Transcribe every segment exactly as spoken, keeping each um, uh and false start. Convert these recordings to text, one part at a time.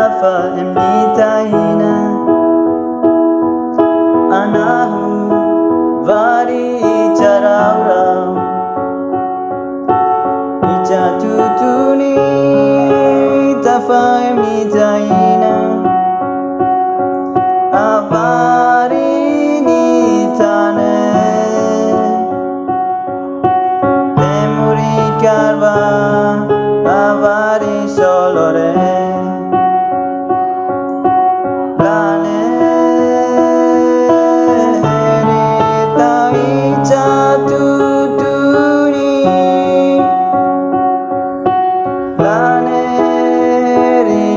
Tafaim ni taina, anahu vari i caraura. I catutuni tafaim ni taina, a vari ni tane. Temuri karva a vari solore. Lane eri tai catutuni. Lane eri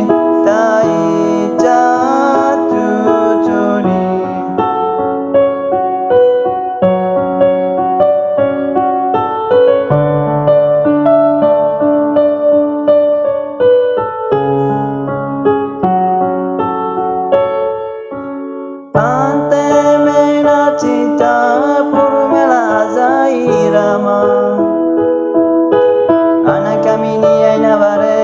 tai catutuni. Ante mena cita puru mela azairama. Ana kamini aina vare,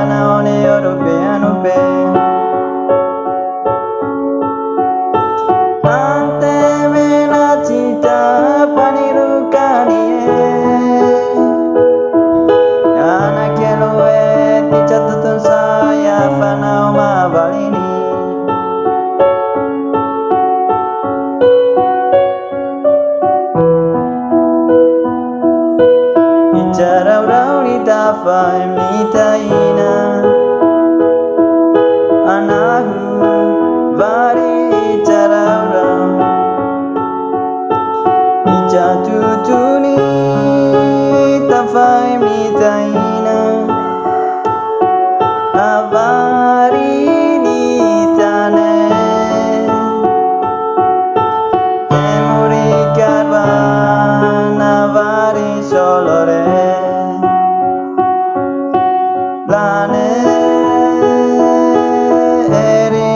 ana one yorupe anupe. Ante mena cita pani rukanie. Ana keluwe ti catutun saya fanau mavalini. I caraura ni tafaim ni taina. Anahu vari i caraura. I catutuni tafaim ni taina. A vari ni tane. Temuri karva a vari solore. Lane eri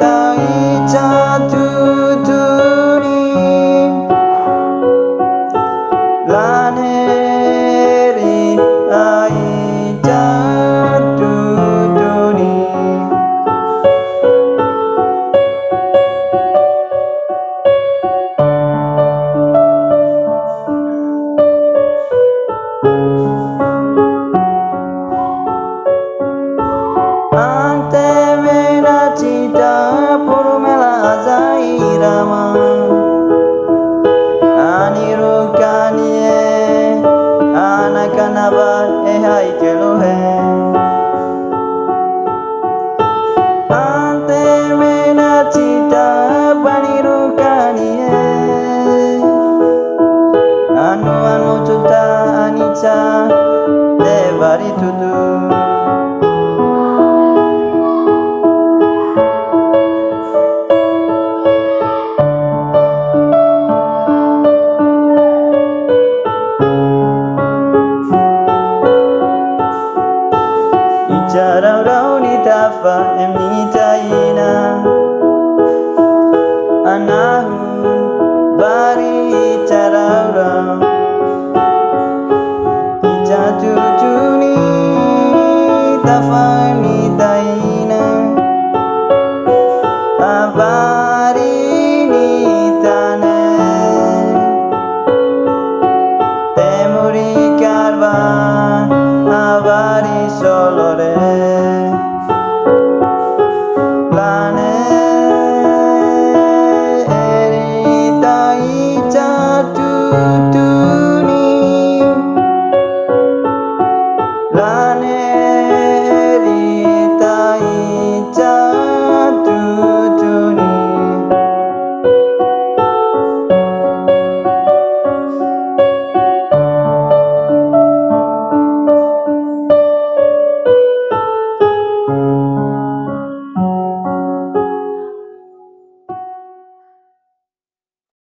tai catutuni. Lane eri tai catutuni. Ante mena cita puru mela azairama. Ani rukanie, ana kanava e hai keluhe. Ante mena cita pani rukanie. Anu anu cuta ani ca de vari tutu. I caraura ni tafaim ni taina. Anahu vari i caraura. I catutuni tafaim ni taina. A vari ni tane. Temuri karva a vari solore. Lane eri tai catu